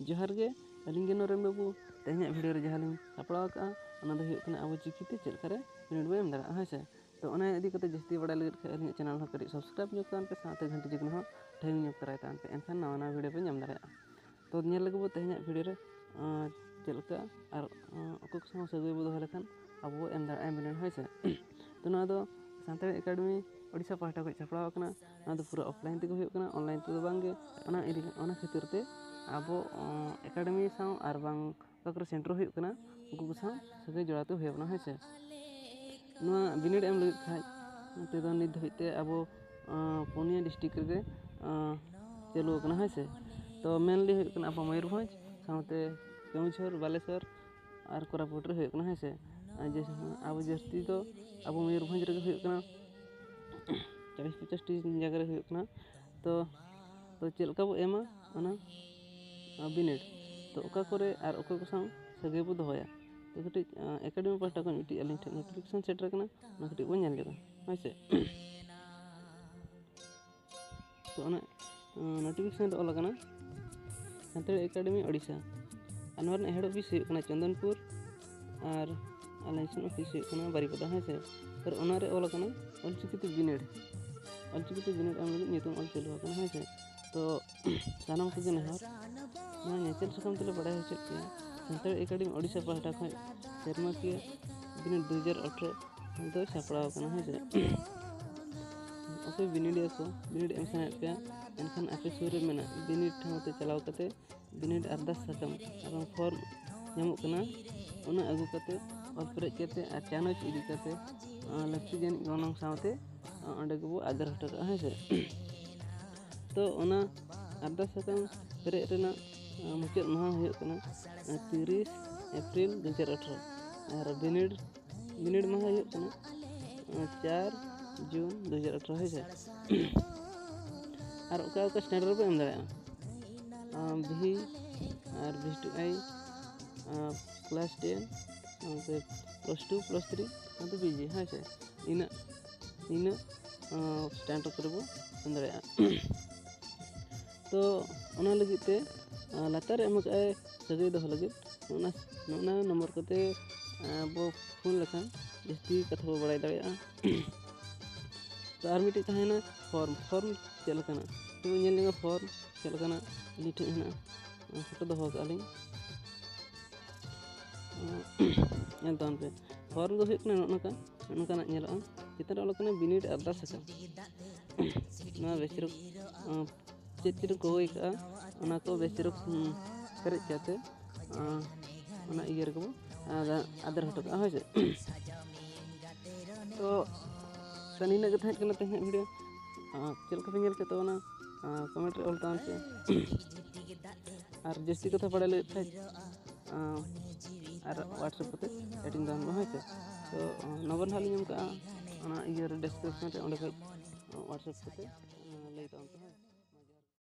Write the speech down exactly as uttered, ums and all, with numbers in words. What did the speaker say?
ᱡᱚᱦᱟᱨ ᱜᱮ, ᱟᱹᱞᱤᱧ ᱜᱮ ᱱᱚᱨᱮᱱ ᱵᱟᱹᱵᱩ᱾ ᱛᱮᱦᱮᱧᱟᱜ ᱵᱷᱤᱰᱤᱭᱳ ᱨᱮ ᱡᱟᱦᱟᱸ ᱞᱤᱧ ᱥᱟᱯᱲᱟᱣ ᱟᱠᱟᱫᱼᱟ, ᱚᱱᱟ ᱫᱚ ᱦᱩᱭᱩᱜ ᱠᱟᱱᱟ ᱟᱵᱚ ᱪᱤᱠᱤᱛᱮ ᱪᱮᱫ ᱞᱮᱠᱟᱨᱮ ᱵᱤᱱᱤᱰ ᱵᱚᱱ ᱮᱢ ᱫᱟᱲᱮᱭᱟᱜᱼᱟ, ᱦᱳᱭ ᱥᱮ᱾ ᱛᱚ ᱚᱱᱟ ᱤᱫᱤ ᱠᱟᱛᱮ ᱡᱟᱹᱥᱛᱤ ᱵᱟᱲᱟᱭ ᱞᱟᱹᱜᱤᱫ ᱠᱷᱟᱱ ᱟᱹᱞᱤᱧᱟᱜ ᱪᱮᱱᱮᱞ ᱦᱚᱸ ᱠᱟᱹᱴᱤᱡ ᱥᱟᱵᱥᱠᱨᱟᱭᱤᱵᱽ ᱧᱚᱜ ᱛᱟᱵᱚᱱ ᱯᱮ, ᱥᱟᱶᱛᱮ ᱜᱷᱟᱱᱴᱤ ᱪᱤᱱᱦᱟᱹ ᱦᱚᱸ ᱴᱷᱮᱝ ᱧᱚᱜ ᱛᱚᱨᱟᱭ ᱛᱟᱵᱚᱱ ᱯᱮ, ᱮᱱᱠᱷᱟᱱ ᱱᱟᱣᱟ ᱱᱟᱣᱟ ᱵᱷᱤᱰᱤᱭᱳ ᱯᱮ ᱧᱟᱢ ᱫᱟᱲᱮᱭᱟᱜᱼᱟ᱾ ᱛᱚ ᱧᱮᱞ ᱞᱮᱜᱮ ᱵᱚ ᱛᱮᱦᱮᱧᱟᱜ ᱵᱷᱤᱰᱤᱭᱳ ᱨᱮ, ᱟᱸ, ᱪᱮᱫ ᱞᱮᱠᱟ ᱟᱨ, ᱟᱸ, ᱚᱠᱚᱭ ᱠᱚ ᱥᱟᱶ ᱥᱟᱹᱜᱟᱹᱭ ᱵᱚ ᱫᱚᱦᱚ ᱞᱮᱠᱷᱟᱱ ᱟᱵᱚ ᱵᱚ ᱮᱢ ᱫᱟᱲᱮᱭᱟᱜᱼᱟ ᱵᱤᱱᱤᱰ, ᱦᱳᱭ ᱥᱮ᱾ ᱛᱚ ᱱᱚᱣᱟ ᱫᱚ ᱥᱟᱱᱛᱟᱲᱤ ᱮᱠᱟᱰᱮᱢᱤ ᱳᱰᱤᱥᱟ ᱯᱟᱦᱴᱟ ᱠᱷᱚᱱ ᱥᱟᱯᱲᱟᱣ ᱟᱠᱟᱱᱟ᱾ ᱱᱚᱣᱟ ᱫᱚ ᱯᱩᱨᱟᱹ ᱚᱯᱷᱞᱟᱭᱤᱱ ᱛᱮᱜᱮ ᱦᱩᱭᱩᱜ ᱠᱟᱱᱟ, ᱚᱱᱞᱟᱭᱤᱱ ᱛᱮᱫᱚ ᱵᱟᱝ ᱜᱮ᱾ ᱚᱱᱟ ᱤᱫᱤ, ᱚᱱᱟ ᱠᱷᱟᱹᱛᱤᱨ ᱛᱮ ᱟᱵᱚ, ᱟᱸ, ᱮᱠᱟᱰᱮᱢᱤ ᱥᱟᱶ ᱟᱨ ᱵᱟᱝ ᱚᱠᱟ ᱠᱚᱨᱮ ᱥᱮᱱᱴᱟᱨ ᱦᱩᱭᱩᱜ ᱠᱟᱱᱟ, ᱩᱱᱠᱩ ᱠᱚ ᱥᱟᱶ ᱥᱟᱹᱜᱟᱹᱭ ᱡᱚᱲᱟᱣ ᱛᱮ ᱦᱩᱭ ᱟᱵᱚᱱᱟ, ᱦᱳᱭ ᱥᱮ᱾ ᱱᱚᱣᱟ ᱵᱤᱱᱤᱰ ᱮᱢ ᱞᱟᱹᱜᱤᱫ ᱠᱷᱟᱡ ᱱᱚᱛᱮ ᱫᱚ ᱱᱤᱛ ᱫᱷᱟᱹᱵᱤᱡ ᱛᱮ ᱟᱵᱚ, ᱟᱸ, ᱯᱩᱱᱭᱟᱹ ᱰᱤᱥᱴᱨᱤᱠᱴ ᱨᱮᱜᱮ, ᱟᱸ, ᱪᱟᱹᱞᱩ ᱟᱠᱟᱱᱟ, ᱦᱳᱭ ᱥᱮ᱾ ᱛᱚ ᱢᱮᱱᱞᱤ ᱦᱩᱭᱩᱜ ᱠᱟᱱᱟ ᱟᱵᱚ ᱢᱚᱭᱩᱨᱵᱷᱚᱸᱡᱽ, ᱥᱟᱶᱛᱮ ᱠᱮᱣᱚᱱᱡᱷᱚᱨ, ᱵᱟᱞᱮᱥᱚᱨ ᱟᱨ ᱠᱳᱨᱟᱯᱩᱴ ᱨᱮ ᱦᱩᱭᱩᱜ ᱠᱟᱱᱟ, ᱦᱳᱭ ᱥᱮ᱾ ᱟᱨ ᱡᱮ, ᱟᱵᱚ ᱡᱟᱹᱥᱛᱤ ᱫᱚ ᱟᱵᱚ ᱢᱚᱭᱩᱨᱵᱷᱚᱸᱡᱽ ᱨᱮᱜᱮ ᱦᱩᱭᱩᱜ ᱠᱟᱱᱟ, ᱪᱚᱞᱞᱤᱥ ᱯᱚᱧᱪᱟᱥ ᱴᱤ ᱡᱟᱭᱜᱟ ᱨᱮ ᱦᱩᱭᱩᱜ ᱠᱟᱱᱟ᱾ ᱛᱚ, ᱛᱚ ᱪᱮᱫ ᱞᱮᱠᱟ ᱵᱚ ᱮᱢᱟ ᱚᱱᱟ, ᱟᱸ, ᱵᱤᱱᱤᱰ? ᱛᱚ ᱚᱠᱟ ᱠᱚᱨᱮ ᱟᱨ ᱚᱠᱚᱭ ᱠᱚ ᱥᱟᱶ ᱥᱟᱹᱜᱟᱹᱭ ᱵᱚ ᱫᱚᱦᱚᱭᱟ? ᱛᱚ ᱠᱟᱹᱴᱤᱡ, ᱟᱸ, ᱮᱠᱟᱰᱮᱢᱤ ᱯᱟᱦᱴᱟ ᱠᱷᱚᱱ ᱢᱤᱫᱴᱤᱡ ᱟᱹᱞᱤᱧ ᱴᱷᱮᱱ ᱱᱳᱴᱤᱯᱷᱤᱠᱮᱥᱚᱱ ᱥᱮᱴᱮᱨ ᱟᱠᱟᱱᱟ, ᱚᱱᱟ ᱠᱟᱹᱴᱤᱡ ᱵᱚᱱ ᱧᱮᱞ ᱧᱚᱜᱟ, ᱦᱳᱭ ᱥᱮ᱾ ᱛᱚ ᱚᱱᱟ, ᱟᱸ, ᱱᱳᱴᱤᱯᱷᱤᱠᱮᱥᱚᱱ ᱨᱮ ᱚᱞ ᱟᱠᱟᱱᱟ ᱥᱟᱱᱛᱟᱲᱤ ᱮᱠᱟᱰᱮᱢᱤ ᱳᱰᱤᱥᱟ, ᱟᱨ ᱱᱚᱣᱟ ᱨᱮᱱᱟᱜ ᱦᱮᱰ ᱚᱯᱷᱤᱥ ᱦᱩᱭᱩᱜ ᱠᱟᱱᱟ ᱪᱚᱱᱫᱚᱱᱯᱩᱨ, ᱟᱨ ᱟᱞᱮ ᱥᱮᱱᱟᱜ ᱚᱯᱷᱤᱥ ᱦᱩᱭᱩᱜ ᱠᱟᱱᱟ ᱵᱟᱨᱤᱯᱟᱫᱟ, ᱦᱮᱸ ᱥᱮ᱾ ᱟᱨ ᱚᱱᱟ ᱨᱮ ᱚᱞ ᱟᱠᱟᱱᱟ ᱚᱞᱪᱤᱠᱤᱛᱮ ᱵᱤᱱᱤᱰ, ᱚᱞᱪᱤᱠᱤᱛᱮ ᱵᱤᱱᱤᱰ ᱮᱢ ᱞᱟᱹᱜᱤᱫ ᱧᱩᱛᱩᱢ ᱚᱞ ᱪᱟᱹᱞᱩ ᱟᱠᱟᱱᱟ, ᱦᱮᱸ ᱥᱮ᱾ ᱛᱚ ᱥᱟᱱᱟᱢ ᱠᱚᱜᱮ ᱱᱮᱦᱚᱨ, ᱱᱚᱣᱟ ᱧᱮᱛᱮᱞ ᱥᱟᱠᱟᱢ ᱛᱮᱞᱮ ᱵᱟᱲᱟᱭ ᱦᱚᱪᱚᱭᱮᱫ ᱯᱮᱭᱟ, ᱥᱟᱱᱛᱟᱲᱤ ᱮᱠᱟᱰᱮᱢᱤ ᱳᱰᱤᱥᱟ ᱯᱟᱦᱴᱟ ᱠᱷᱚᱱ ᱥᱮᱨᱢᱟᱠᱤᱭᱟᱹ ᱵᱤᱱᱤᱰ ᱫᱩ ᱦᱟᱡᱟᱨ ᱟᱴᱷᱨᱚ ᱫᱚ ᱥᱟᱯᱲᱟᱣ ᱟᱠᱟᱱᱟ, ᱦᱮᱸ ᱥᱮ᱾ ᱚᱠᱚᱭ ᱵᱤᱱᱤᱰᱤᱭᱟᱹ ᱠᱚ ᱵᱤᱱᱤᱰ ᱮᱢ ᱥᱟᱱᱟᱭᱮᱫ ᱯᱮᱭᱟ, ᱮᱱᱠᱷᱟᱱ ᱟᱯᱮ ᱥᱩᱨ ᱨᱮ ᱢᱮᱱᱟᱜ ᱵᱤᱱᱤᱰ ᱴᱷᱟᱶ ᱛᱮ ᱪᱟᱞᱟᱣ ᱠᱟᱛᱮ ᱵᱤᱱᱤᱰ ᱟᱨᱫᱟᱥ ᱥᱟᱠᱟᱢ ᱮᱵᱚᱝ ᱯᱷᱚᱨᱢ ᱧᱟᱢᱚᱜ ᱠᱟᱱᱟ, ᱚᱱᱟ ᱟᱹᱜᱩ ᱠᱟᱛᱮ ᱚᱞ ᱯᱮᱨᱮᱡ ᱠᱟᱛᱮ ᱟᱨ ᱪᱟᱱᱚᱪ ᱤᱫᱤ ᱠᱟᱛᱮ, ᱟᱸ, ᱞᱟᱹᱠᱛᱤ ᱡᱟᱹᱱᱤᱡ ᱜᱚᱱᱚᱝ ᱥᱟᱶᱛᱮ, ᱟᱸ, ᱚᱸᱰᱮ ᱜᱮᱵᱚ ᱟᱫᱮᱨ ᱦᱚᱴᱚ ᱠᱟᱜᱼᱟ, ᱦᱮᱸ ᱥᱮ᱾ ᱛᱚ ᱚᱱᱟ ᱟᱨᱫᱟᱥ ᱥᱟᱠᱟᱢ ᱯᱮᱨᱮᱡ ᱨᱮᱱᱟᱜ, ᱟᱸ, ᱢᱩᱪᱟᱹᱫ ᱢᱟᱦᱟ ᱦᱩᱭᱩᱜ ᱠᱟᱱᱟ, ᱟᱸ, ᱛᱤᱨᱤᱥ ᱮᱯᱨᱤᱞ ᱫᱩ ᱦᱟᱡᱟᱨ ᱟᱴᱷᱨᱚ, ᱟᱨ ᱵᱤᱱᱤᱰ, ᱵᱤᱱᱤᱰ ᱢᱟᱦᱟ ᱦᱩᱭᱩᱜ ᱠᱟᱱᱟ, ᱟᱸ, ᱪᱟᱨ ᱡᱩᱱ ᱫᱩ ᱦᱟᱡᱟᱨ ᱟᱴᱷᱨᱚ, ᱦᱳᱭ ᱥᱮ᱾ ᱟᱨ ᱚᱠᱟ ᱚᱠᱟ ᱥᱴᱮᱱᱰ ᱨᱮᱵᱚ ᱮᱢ ᱫᱟᱲᱮᱭᱟᱜᱼᱟ, ᱟᱸ, ᱵᱤ ᱟᱨ ᱵᱤ ᱴᱩ ᱟᱭ, ᱟᱸ, ᱠᱞᱟᱥ ᱴᱮᱱ, ᱱᱚᱛᱮ ᱯᱞᱟᱥ ᱴᱩ, ᱯᱞᱟᱥ ᱛᱷᱨᱤ, ᱱᱚᱛᱮ ᱯᱤ ᱡᱤ, ᱦᱮᱸ ᱥᱮ᱾ ᱤᱱᱟᱹᱜ, ᱤᱱᱟᱹᱜ, ᱟᱸ, ᱥᱴᱮᱱᱰ ᱠᱚᱨᱮ ᱵᱚ ᱮᱢ ᱫᱟᱲᱮᱭᱟᱜᱼᱟ᱾ ᱛᱚ ᱚᱱᱟ ᱞᱟᱹᱜᱤᱫ ᱛᱮ ᱟᱨ ᱞᱟᱛᱟᱨ ᱨᱮ ᱮᱢ ᱟᱠᱟᱫᱼᱟᱭ ᱥᱟᱹᱜᱟᱹᱭ ᱫᱚᱦᱚ ᱞᱟᱹᱜᱤᱫ᱾ ᱱᱚᱜᱼᱚ ᱱᱟ ᱱᱚᱜᱼᱚ ᱱᱟ ᱱᱚᱢᱵᱚᱨ ᱠᱚᱛᱮ ᱵᱚ ᱯᱷᱳᱱ ᱞᱮᱠᱷᱟᱱ ᱡᱟᱹᱥᱛᱤ ᱠᱟᱛᱷᱟ ᱵᱚ ᱵᱟᱲᱟᱭ ᱫᱟᱲᱮᱭᱟᱜᱼᱟ᱾ ᱛᱚ ᱟᱨ ᱢᱤᱫᱴᱤᱡ ᱛᱟᱦᱮᱱᱟ ᱯᱷᱚᱨᱢ᱾ ᱯᱷᱚᱨᱢ ᱪᱮᱫ ᱞᱮᱠᱟᱱᱟ? ᱛᱚ ᱧᱮᱞ ᱧᱚᱜᱟ ᱯᱷᱚᱨᱢ ᱪᱮᱫ ᱞᱮᱠᱟᱱᱟ? ᱟᱹᱞᱤᱧ ᱴᱷᱮᱱ ᱦᱮᱱᱟᱜᱼᱟ, ᱯᱷᱳᱴᱳ ᱫᱚᱦᱚ ᱠᱟᱜᱼᱟ ᱞᱤᱧ᱾ ᱧᱮᱞ ᱛᱟᱵᱚᱱ ᱯᱮ, ᱯᱷᱚᱨᱢ ᱫᱚ ᱦᱩᱭᱩᱜ ᱠᱟᱱᱟ ᱱᱚᱜᱼᱚ ᱱᱚᱝᱠᱟ, ᱱᱚᱜᱼᱚ ᱱᱚᱝᱠᱟᱱᱟᱜ ᱧᱮᱞᱚᱜᱼᱟ᱾ ᱪᱮᱛᱟᱱ ᱨᱮ ᱚᱞ ᱠᱟᱱᱟ ᱵᱤᱱᱤᱰ ᱟᱨᱫᱟᱥ ᱟᱠᱟᱱ᱾ ᱱᱚᱣᱟ ᱵᱮᱥ ᱪᱮᱨᱚᱠ, ᱟᱸ, ᱪᱮᱫ ᱪᱮᱨᱚᱠ ᱠᱚ ᱦᱩᱭ ᱠᱟᱜᱼᱟ, ᱚᱱᱟ ᱠᱚ ᱵᱮᱥ ᱪᱮᱨᱚᱠ, ᱦᱩᱸ, ᱯᱮᱨᱮᱡ ᱠᱟᱛᱮ, ᱟᱸ, ᱚᱱᱟ ᱤᱭᱟᱹ ᱨᱮᱜᱮ ᱵᱚ, ᱟᱸ, ᱟᱫᱮᱨ ᱦᱚᱴᱚ ᱠᱟᱜᱼᱟ, ᱦᱳᱭ ᱥᱮ᱾ ᱛᱚ, ᱛᱚ ᱱᱤᱱᱟᱹᱜ ᱜᱮ ᱛᱟᱦᱮᱸ ᱠᱟᱱᱟ ᱛᱮᱦᱮᱧᱟᱜ ᱵᱷᱤᱰᱤᱭᱳ᱾ ᱟᱸ, ᱪᱮᱫ ᱞᱮᱠᱟ ᱯᱮ ᱧᱮᱞ ᱠᱮᱫ ᱛᱟᱵᱚᱱᱟ, ᱟᱸ, ᱠᱚᱢᱮᱱᱴ ᱨᱮ ᱚᱞ ᱛᱟᱵᱚᱱ ᱯᱮ᱾ ᱟᱨ ᱡᱟᱹᱥᱛᱤ ᱠᱟᱛᱷᱟ ᱵᱟᱲᱟᱭ ᱞᱟᱹᱜᱤᱫ ᱠᱷᱟᱡ, ᱟᱸ, ᱟᱨ WhatsApp ᱠᱚᱛᱮ ᱪᱮᱴᱤᱝ ᱛᱟᱵᱚᱱ ᱯᱮ, ᱦᱳᱭ ᱥᱮ᱾ ᱛᱚ, ᱟᱸ, ᱱᱚᱢᱵᱚᱨ ᱱᱟᱦᱟᱜ ᱞᱤᱧ ᱮᱢ ᱠᱟᱜᱼᱟ ᱚᱱᱟ ᱤᱭᱟᱹ ᱨᱮ, ᱰᱤᱥᱠᱨᱤᱯᱥᱚᱱ ᱨᱮ, ᱚᱸᱰᱮ ᱠᱷᱚᱡ WhatsApp ᱠᱚᱛᱮ, ᱟᱸ, ᱞᱟᱹᱭ ᱛᱟᱵᱚᱱ ᱯᱮ᱾